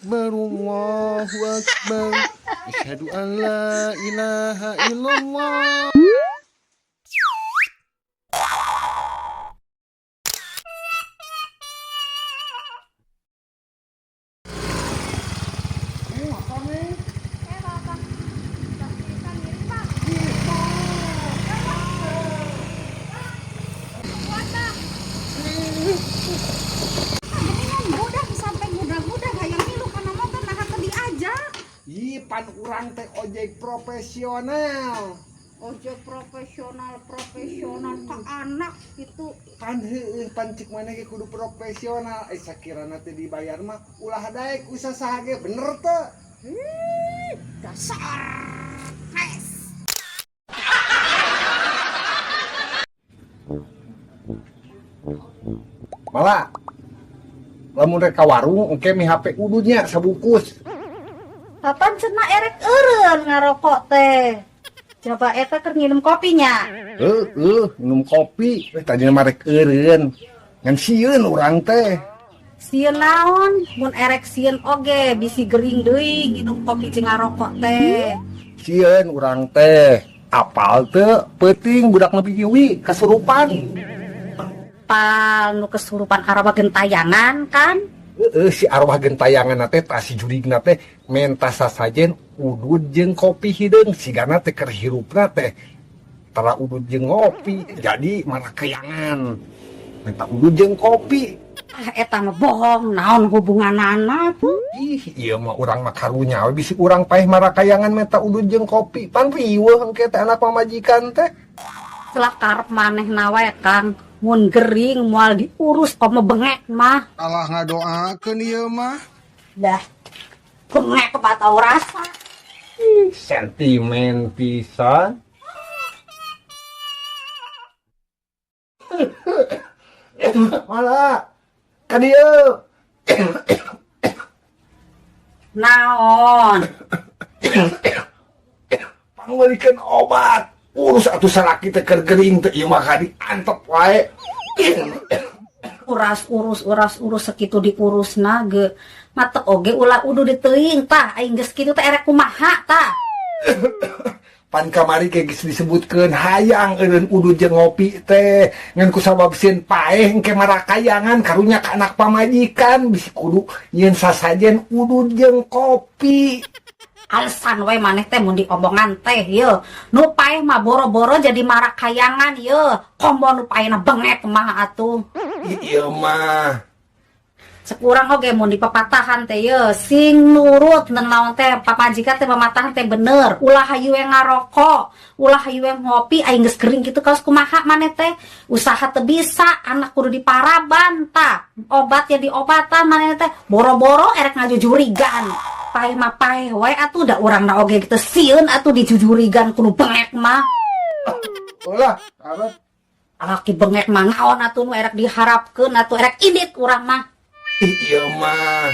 Akbar, Allahu Akbar. Asyhadu an la ilaha illallah. Pan urang teh ojek profesional. Ojek profesional, profesional ke anak itu. Pan heueuh pan cik maneh ge kudu profesional. Sakirana teh dibayar mah ulah daek usaha saha ge bener teu? Ih, dasar kes. Mala. Lamun rek ka warung engke mi HP ududnya sabungkus. Kapan cenah erek eureun ngarokok teh? Coba eta keur nginum kopinya. Heueuh, nginum kopi. Tadina mah rek eureun. Ngan sieun urang teh. Sieun naon? Mun erek sieun oge bisi gering deui nginum kopi jeung ngarokok teh. Sieun urang teh. Apal teu peuting budak nepi kiwi kasurupan. Pal nu kesurupan arwah gentayangan kan? Heeh, si arwah gentayangan teh tah si jurigna teh menta sasajen udud jeung kopi hideung sigana teh keur hirupna teh tara udud jeung ngopi jadi marakayangan menta udud jeung kopi. Ah eta mah bohong naon hubunganana tuh? Ih ieu mah urang mah karunya we bisi urang paeh marakayangan menta udud jeung kopi pan riweuh engke teh anak pamajikan teh. Celah karep manehna wae Kang. Mun gering moal diurus komo bengek mah. Alah ngadoakeun ieu mah. Dah. Bengek teu rasa. Ih, sentimen pisan. Malah ka dieu. Naon? Pangmeulikeun obat. Urus atuh salaki teh keur gering teh ieu mah diantep wae. Uras urus uras urus sakitu diurusna ge. Matek oge ulah uduh diteuing tah aing geus kitu teh erek kumaha tah. Pan kamari ge geus disebutkeun hayang eureun uduh jeung ngopi teh ngan kusabab sieun paeh engke marakayangan karunya ka anak pamajikan bisi kudu nyieun sasajen uduh jeung kopi. Alasan we maneh teh mun diomongan teh ye nu paeh mah boro-boro jadi marakayangan ye komo nu paehna bengek mah atuh. Ieu mah sekurang oge mun dipapatahan teh ye sing nurut naon teh pamajikan teh pamatahan teh bener ulah hayu we ngarokok ulah hayu we ngopi aing geus gering kitu kaos kumaha maneh teh usaha teu bisa anak kudu diparaban tah obat ya diobatan maneh teh boro-boro erek ngajujurigan. Paeh mah paeh wae atuh da urangna oge kitu sieun atuh dijujurigan kudu bengek mah. Ulah, arep. Alaki bengek mah naon atuh nu erek diharapkeun atuh erek indit urang mah. Ieu mah.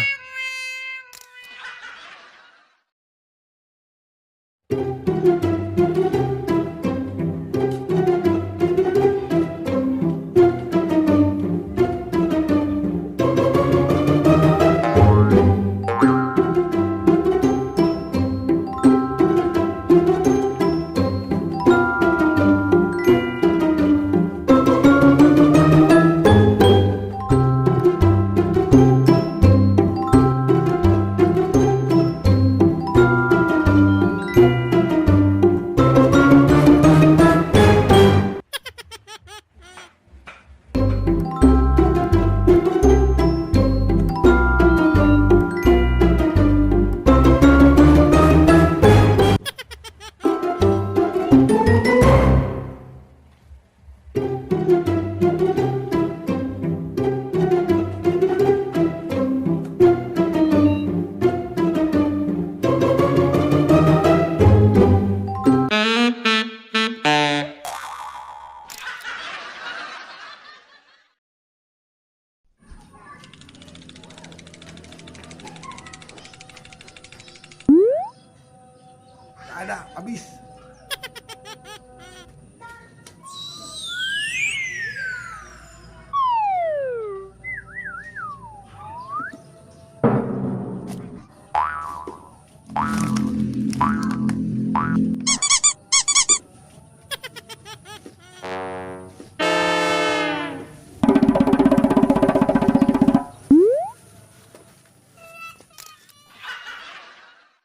Ada habis.